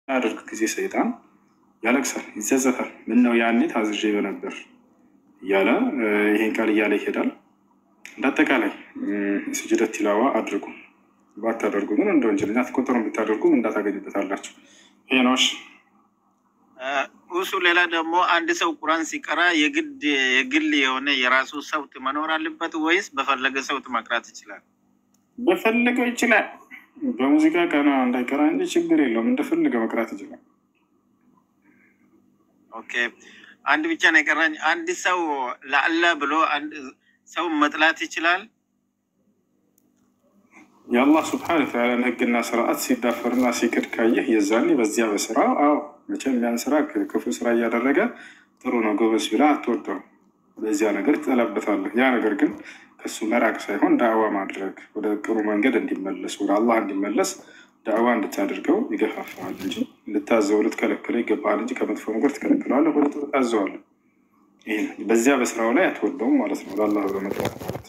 በምናደርግ ጊዜ ሰይጣን ያለቅሳል፣ ይጸጸታል። ምን ነው ያኔ ታዝዤ በነበር እያለ ይሄን ቃል እያለ ይሄዳል። እንደ አጠቃላይ ስጁደ ቲላዋ አድርጉ። ባታደርጉ ግን እንደ ወንጀለኛ አትቆጠሩም። ብታደርጉ እንዳታገኙበታላችሁ። ይሄ ነው። እሺ። እሱ ሌላ ደግሞ አንድ ሰው ቁርአን ሲቀራ የግድ የግል የሆነ የራሱ ሰውት መኖር አለበት ወይስ በፈለገ ሰውት መቅራት ይችላል? በፈለገው ይችላል። በሙዚቃ ቀና እንዳይቀራ እንጂ ችግር የለውም። እንደፈለገ መቅራት ይችላል። Okay፣ አንድ ብቻ ነው የቀራኝ። አንድ ሰው ለአላህ ብሎ አንድ ሰው መጥላት ይችላል? የአላህ ስብሐነ ወተዓላን ሕግና ስርዓት ሲዳፈርና ሲክድ ካየህ የዛኔ በዚያ በስራ፣ አዎ፣ መቼም ያን ስራ ክፉ ስራ እያደረገ ጥሩ ነው ጎበዝ ብላ አትወደውም። በዚያ ነገር ትጠላበታለህ። ያ ነገር ግን ከሱ መራቅ ሳይሆን ዳዕዋ ማድረግ፣ ወደ ጥሩ መንገድ እንዲመለስ፣ ወደ አላህ እንዲመለስ ዳዕዋ እንድታደርገው ይገፋፋሃል እንጂ ልታዘው ልትከለክለው ይገባሃል እንጂ ከመጥፎ ነገር ትከለክለዋለህ፣ ወደ ጥሩ ታዘዋለህ። ይህ ነው። በዚያ በስራው ላይ አትወደውም ማለት ነው። ለአላህ ብሎ መጥላት ማለት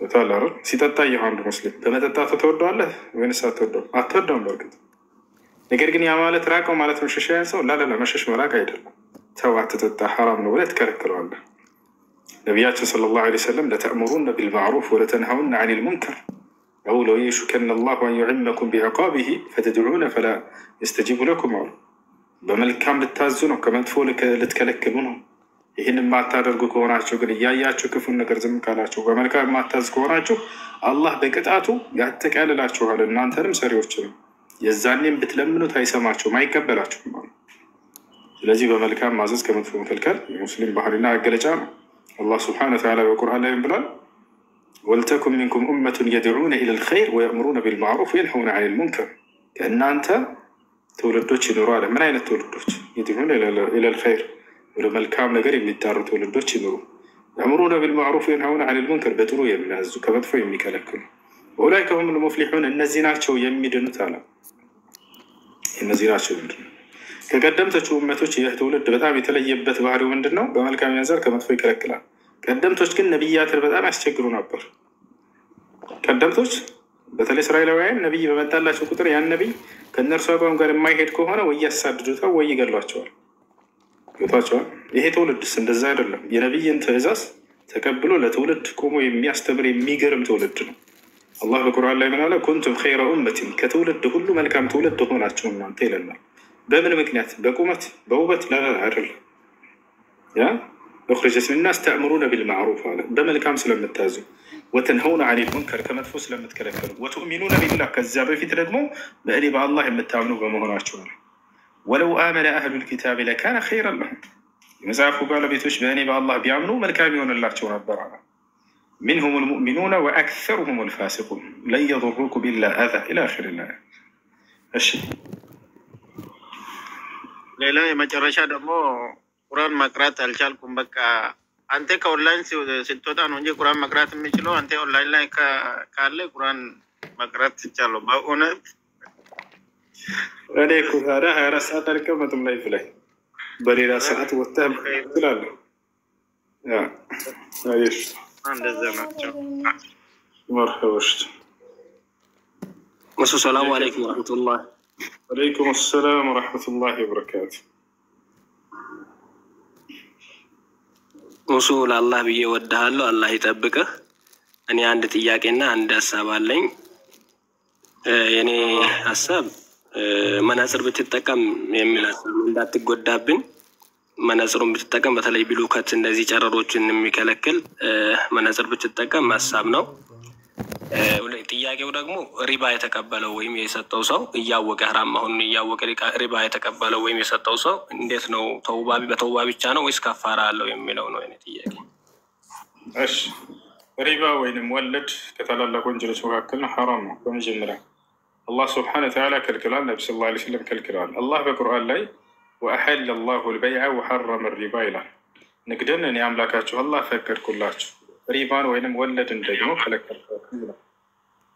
ገብቶሃል አይደል? ሲጠጣ ይህ አንድ ሙስሊም በመጠጣቱ ትወደዋለህ ወይንስ አትወደውም? አትወደውም በእርግጥ፣ ነገር ግን ያ ማለት ራቀው ማለት ነው። ሸሻ ያን ሰው ላላላ መሸሽ መራቅ አይደለም። ተው አትጠጣ ሐራም ነው ብለህ ትከለክለዋለህ። ነቢያችን ሰለላሁ ዐለይሂ ወሰለም لتأمرن بالمعروف ولتنهون عن المنكر أو ليوشكن الله أن يعمكم بعقابه فتدعون فلا يستجيب لكم አሉ። በመልካም ልታዙ ነው፣ ከመጥፎ ልትከለክሉ ነው። ይህን የማታደርጉ ከሆናችሁ ግን፣ እያያችሁ ክፉን ነገር ዝም ካላችሁ፣ በመልካም የማታዝ ከሆናችሁ አላህ በቅጣቱ ያጠቃልላችኋል፣ እናንተንም ሰሪዎችንም። የዛኔም ብትለምኑት አይሰማችሁም፣ አይቀበላችሁም አሉ። ስለዚህ በመልካም ማዘዝ ከመጥፎ መከልከል የሙስሊም ባህሪና መገለጫ ነው። አላህ ስብሐነ ወተዓላ በቁርአን ላይ ብሏል? ولتكن منكم أمة يدعون إلى الخير ويأمرون بالمعروف وينهون عن المنكر። ከእናንተ ትውልዶች ይኑሩ አለ። ምን አይነት ትውልዶች? يدعون إلى الخير፣ ወደ መልካም ነገር የሚጣሩ ትውልዶች ይኑሩ። يأمرون بالمعروف وينهون عن المنكر፣ በጥሩ የሚያዙ ከመጥፎ የሚከለክሉ። وأولئك هم المفلحون፣ እነዚህ ናቸው የሚድኑት አለ። እነዚህ ናቸው የሚድኑት። ከቀደምቶቹ እመቶች ይህ ትውልድ በጣም የተለየበት ባህሪው ምንድን ነው? በመልካም ያዛል፣ ከመጥፎ ይከለክላል። ቀደምቶች ግን ነቢያትን በጣም ያስቸግሩ ነበር። ቀደምቶች በተለይ እስራኤላውያን ነቢይ በመጣላቸው ቁጥር ያን ነቢይ ከእነርሱ አቋም ጋር የማይሄድ ከሆነ ወይ ያሳድዱታል ወይ ይገሏቸዋል። ገብቷቸዋል። ይሄ ትውልድስ እንደዛ አይደለም። የነቢይን ትእዛዝ ተቀብሎ ለትውልድ ቆሞ የሚያስተምር የሚገርም ትውልድ ነው። አላህ በቁርአን ላይ ምን አለ? كنتم خير أمة፣ ከትውልድ ሁሉ መልካም ትውልድ ሆናችሁ እናንተ ይለናል። በምን ምክንያት? በቁመት፣ በውበት? ላ አይደለም። ያ أخرجت للناس تأمرون بالمعروف አለ፣ በመልካም ስለምታዙ፣ وتنهون عن المنكر፣ ከመጥፎ ስለምትከለከሉ፣ وتؤمنون بالله፣ ከዚያ በፊት ደግሞ በእኔ በአላህ የምታምኑ በመሆናቸው ነው። ولو آمن أهل الكتاب لكان خيرا لهم፣ የመጽሐፉ ባለቤቶች በእኔ በአላህ ቢያምኑ መልካም ይሆንላቸው ነበር አለ። منهم المؤمنون وأكثرهم الفاسقون لن يضروكم إلا أذى إلى آخر الآية። እሺ። ሌላ የመጨረሻ ደግሞ ቁርአን መቅራት አልቻልኩም። በቃ አንተ ከኦንላይን ስትወጣ ነው እንጂ ቁርአን መቅራት የሚችለው፣ አንተ ኦንላይን ላይ ካለ ቁርአን መቅራት ትቻለሁ። በእውነት። እኔ እኮ ታዲያ 24 ሰዓት አልቀመጥም live ላይ፣ በሌላ ሰዓት ወጥተህ ትላለህ። እሺ። እንደዛ ናቸው። መርሐባ። እሱ ሰላሙ አለይኩም ወረሕመቱላህ። ወአለይኩም ሰላም ወረሕመቱላሂ ወበረካቱ። እሱ ለአላህ ብዬ እወድሃለሁ። አላህ ይጠብቅህ። እኔ አንድ ጥያቄና አንድ ሀሳብ አለኝ። የእኔ ሀሳብ መነጽር ብትጠቀም የሚል ሀሳብ ነው። እንዳትጎዳብን መነጽሩን ብትጠቀም፣ በተለይ ብሉከት እንደዚህ ጨረሮችን የሚከለክል መነጽር ብትጠቀም ሀሳብ ነው። ጥያቄው ደግሞ ሪባ የተቀበለው ወይም የሰጠው ሰው እያወቀ፣ ሀራም መሆኑን እያወቀ ሪባ የተቀበለው ወይም የሰጠው ሰው እንዴት ነው? ተውባ በተውባ ብቻ ነው ወይስ ከፋራ አለው የሚለው ነው የእኔ ጥያቄ። እሺ፣ ሪባ ወይንም ወለድ ከታላላቅ ወንጀሎች መካከል ነው፣ ሐራም ነው። በመጀመሪያ አላህ ስብሐነ ወተዓላ ከልክሏል። ነቢ ሰለላሁ ዐለይሂ ወሰለም ከልክለዋል። አላህ በቁርአን ላይ وأحل الله البيع وحرم الربا ይላል። ንግድን እኔ አምላካችሁ አላህ ፈቀድኩላችሁ፣ ሪባን ወይንም ወለድን ደግሞ ከለከልኳችሁ ይላል።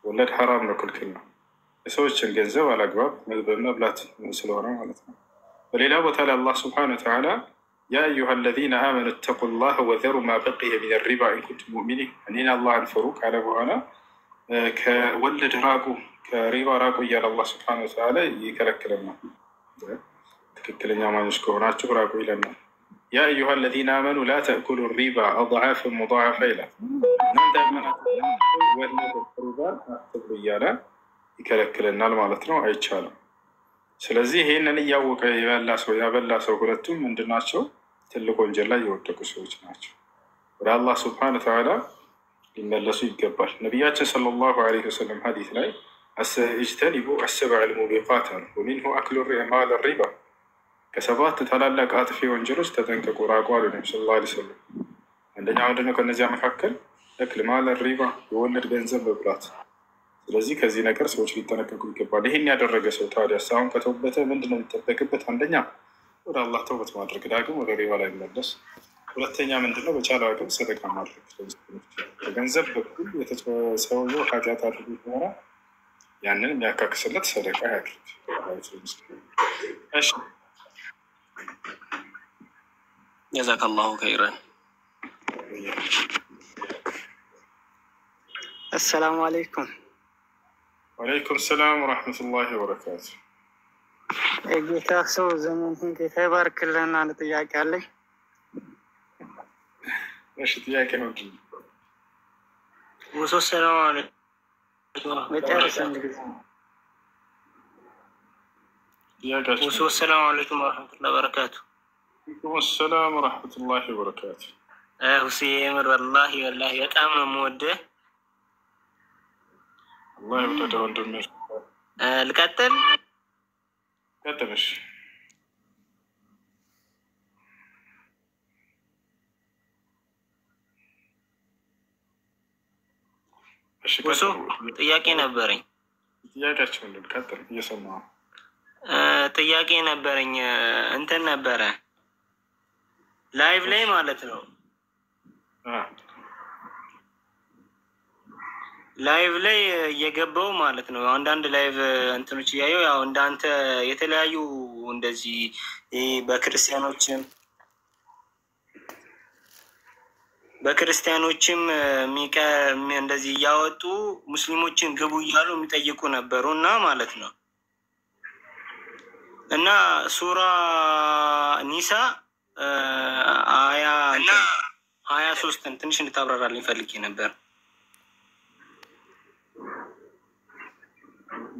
ወለድ ሐራም ነው፣ ክልክል ነው። የሰዎችን ገንዘብ አላግባብ መብላት ስለሆነ ማለት ነው። በሌላ ቦታ ላይ አላህ ስብሐነ ወተዓላ يا أيها الذين آمنوا اتقوا الله وذروا ما بقي من الربا إن كنتم مؤمنين፣ እኔን አላህን ፍሩ ካለ በኋላ ከወለድ ራቁ፣ ከሪባ ራቁ እያለ አላህ ስብሐነ ወተዓላ ይከለክለናል። ትክክለኛ አማኞች ከሆናችሁ ራቁ ይለናል። يا أيها الذين آمنوا لا تأكلوا الربا أضعافا مضاعفة ይላል። እናንተ ያመናችሁ ወለድ ሪባን አትብሉ እያለ ይከለክለናል ማለት ነው። አይቻልም። ስለዚህ ይህንን እያወቀ የበላ ሰው ያበላ ሰው ሁለቱም ምንድን ናቸው? ትልቅ ወንጀል ላይ የወደቁ ሰዎች ናቸው። ወደ አላህ ስብሐነ ወተዓላ ሊመለሱ ይገባል። ነቢያችን صلى الله عليه وسلم ሐዲስ ላይ اجتنبوا السبع الموبقات አሉ። ومنه أكل مال الربا፣ ከሰባት ታላላቅ አጥፊ ወንጀሎች ተጠንቀቁ፣ ራቁ አሉ ነቢ صلى الله عليه وسلم። አንደኛ ምንድነው? ከእነዚያ መካከል أكل مال الربا፣ የወለድ ገንዘብ መብላት። ስለዚህ ከዚህ ነገር ሰዎች ሊጠነቀቁ ይገባል። ይህን ያደረገ ሰው ታዲያ አሁን ከተውበተ ምንድነው የሚጠበቅበት? አንደኛ ወደ አላህ ተውበት ማድረግ፣ ዳግም ወደ ሪባ ላይ መለስ። ሁለተኛ ምንድነው? በቻለው አቅም ሰደቃ ማድረግ። በገንዘብ በኩል ሰውየው ኃጢአት አድርጎ ከሆነ ያንን የሚያካክስለት ሰደቃ ያድርግ። እሺ፣ جزاك الله خيرا። السلام عليكم። وعليكم السلام ورحمة الله وبركاته። የጌታ ሰው ዘመንህን ጌታ ይባርክልህና አንድ ጥያቄ አለኝ። እሺ፣ ጥያቄ ምንድን ነው? ውሶ ሰላም አለይኩም። መጨረሻ እንግዲህ ጥያቄያችሁ? ውሶ ሰላም አለይኩም ወረሕመቱላሂ ወበረካቱ። ወዓለይኩም ሰላም ወረሕመቱላሂ ወበረካቱ። ሁሴ የምር ወላሂ ወላሂ በጣም ነው የምወድህ። አላህ ይውደደ ወንድሜ። ልቀጥል? ቀጥል። እሺ። እሺ፣ ውሶ ቀጥል። ጥያቄ ነበረኝ። ጥያቄያችሁ ምንድን ነው? ቀጥል፣ እየሰማሁ ነው። ጥያቄ ነበረኝ። እንትን ነበረ live ላይ ማለት ነው። ላይቭ ላይ እየገባው ማለት ነው። አንዳንድ live እንትኖች እያየው ያው እንዳንተ የተለያዩ እንደዚህ ይሄ በክርስቲያኖችም እንደዚህ እያወጡ ሙስሊሞችን ግቡ እያሉ የሚጠይቁ ነበሩ እና ማለት ነው። እና ሱራ ኒሳ አያ 23ን ትንሽ እንድታብራራልኝ ፈልጌ ነበር።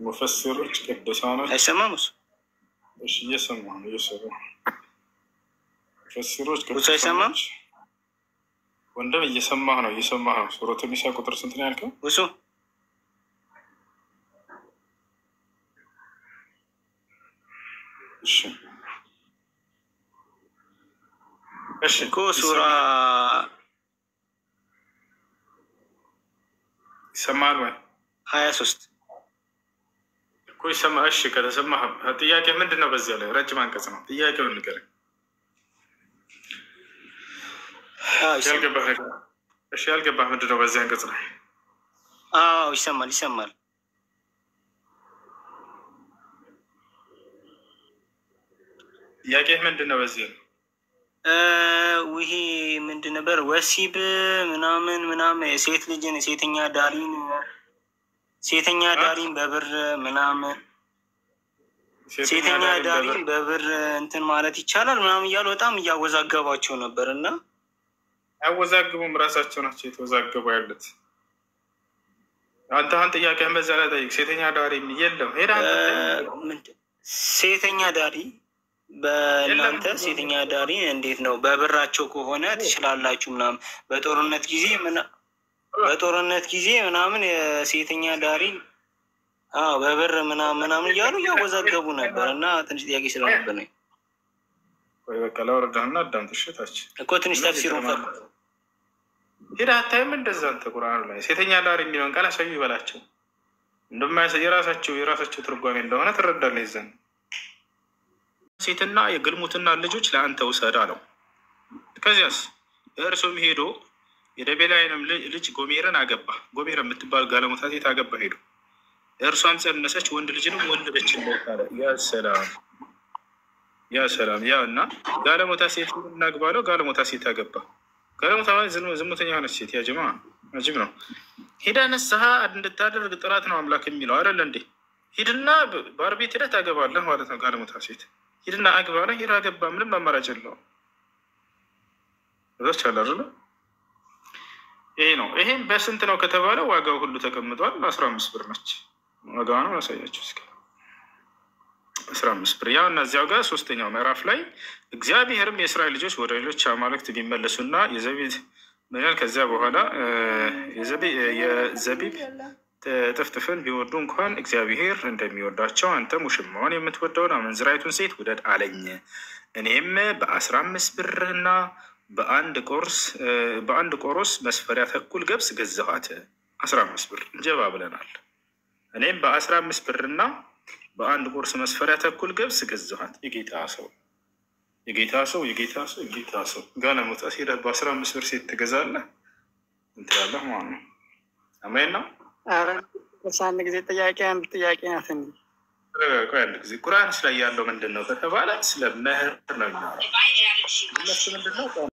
ሙፈሲሮች ቅዱሳኖች አይሰማም እሱ? እሺ፣ እየሰማሁ ነው፣ እየሰማሁ ነው። ሙፈሲሮች ብዙ አይሰማም? ቅዱሳኖች ወንድም፣ እየሰማህ ነው፣ እየሰማህ ነው። ሱረቱ ኒሳ ቁጥር ስንት ነው ያልከው? እሱ እሺ፣ እሺ፣ እኮ ሱራ ይሰማል ወይ? 23። እኮ ይሰማ። እሺ፣ ከተሰማህ ጥያቄ ምንድን ነው? በዚያ ላይ ረጅም አንቀጽ ነው። ጥያቄውን ንገረኝ። አዎ ይሰማል። ያልገባህ ነገር እሺ፣ ያልገባህ ምንድን ነው በዚህ አንቀጽ ላይ? አዎ ይሰማል፣ ይሰማል። ጥያቄህ ምንድን ነው በዚህ ላይ? ይሄ ምንድን ነበር? ወሲብ ምናምን ምናምን ሴት ልጅን ሴተኛ ዳሪን በብር ምናምን ሴተኛ ዳሪን በብር እንትን ማለት ይቻላል ምናምን እያሉ በጣም እያወዛገባቸው ነበር እና አያወዛግቡም፣ ራሳቸው ናቸው የተወዛገቡ ያሉት። አንተ አሁን ጥያቄህን በዛ ላይ ጠይቅ። ሴተኛ ዳሪ የለም፣ ሄደህ አንተ ጠይቅ። ሴተኛ ዳሪ በእናንተ ሴተኛ ዳሪ እንዴት ነው? በብራቸው ከሆነ ትችላላችሁ ምናምን በጦርነት ጊዜ ምናምን የሴተኛ ዳሪ አዎ በብር ምናምን ምናምን እያሉ እያወዛገቡ ነበር እና ትንሽ ጥያቄ ስለነበር ነው። ወይ በቃ ላውርድህና አዳምጥ። እሺ፣ ታች እኮ ትንሽ ተፍሲሩን ፈልግ። ሄደህ አታይም? እንደዛ አንተ ቁርአኑ ላይ ሴተኛ ዳሪ የሚለውን ቃል አሳዩ ይበላቸው። እንደማያሳይ የራሳቸው ትርጓሜ እንደሆነ ትረዳለህ። ይዘን ሴትና የግልሙትና ልጆች ለአንተ ውሰድ አለው። ከዚያስ እርሱም ሄዶ የደቤላይንም ልጅ ጎሜርን አገባ። ጎሜር የምትባል ጋለሞታ ሴት አገባ ሄዶ፣ እርሷም ጸነሰች፣ ወንድ ልጅንም ወለደችለት አለ። يا سلام يا سلام! ያ እና ጋለሞታ ሴት እናግባ አለው። ጋለሞታ ሴት አገባ። ጋለሞታ ማለት ዝሙተኛ የሆነች ሴት። يا جماعة عجيب ነው። ሄዳ ንስሐ እንድታደርግ ጥራት ነው አምላክ የሚለው አይደለ እንዴ? ሂድና ባር ቤት ሄደህ ታገባለህ ማለት ነው። ጋለሞታ ሴት ሂድና አግባ ላይ ሄዳ አገባ። ምንም አማራጭ የለውም። ቻለ አይደለ? ይሄ ነው። ይሄም በስንት ነው ከተባለ ዋጋው ሁሉ ተቀምጧል። 15 ብር ነች ዋጋዋ ነው። ያሳያችሁ እስኪ 15 ብር። ያው እና እዚያው ጋር ሶስተኛው ምዕራፍ ላይ እግዚአብሔርም የእስራኤል ልጆች ወደ ሌሎች አማልክት ቢመለሱና የዘቢብ ምን ከዚያ በኋላ የዘቢብ ጥፍጥፍን ቢወዱ እንኳን እግዚአብሔር እንደሚወዳቸው አንተም ውሽማዋን የምትወደውን አመንዝራይቱን ሴት ውደድ አለኝ። እኔም በ15 ብርና በአንድ ቆሮስ መስፈሪያ ተኩል ገብስ ገዛኋት። 15 ብር እንጀባ ብለናል። እኔም በ15 ብርና በአንድ ቁርስ መስፈሪያ ተኩል ገብስ ገዛኋት። የጌታ ሰው የጌታ ሰው የጌታ ሰው የጌታ ሰው ጋለሞታ ሄደህ በ15 ብር ሴት ትገዛለህ እንትላለህ ማለት ነው። አሜን ነው። አንድ ጊዜ ጥያቄ አንድ ጥያቄ ናት። ቆይ አንድ ጊዜ ቁርአንስ ላይ ያለው ምንድን ነው ከተባለ ስለ መህር ነው የሚያወራው። እነሱ ምንድን ነው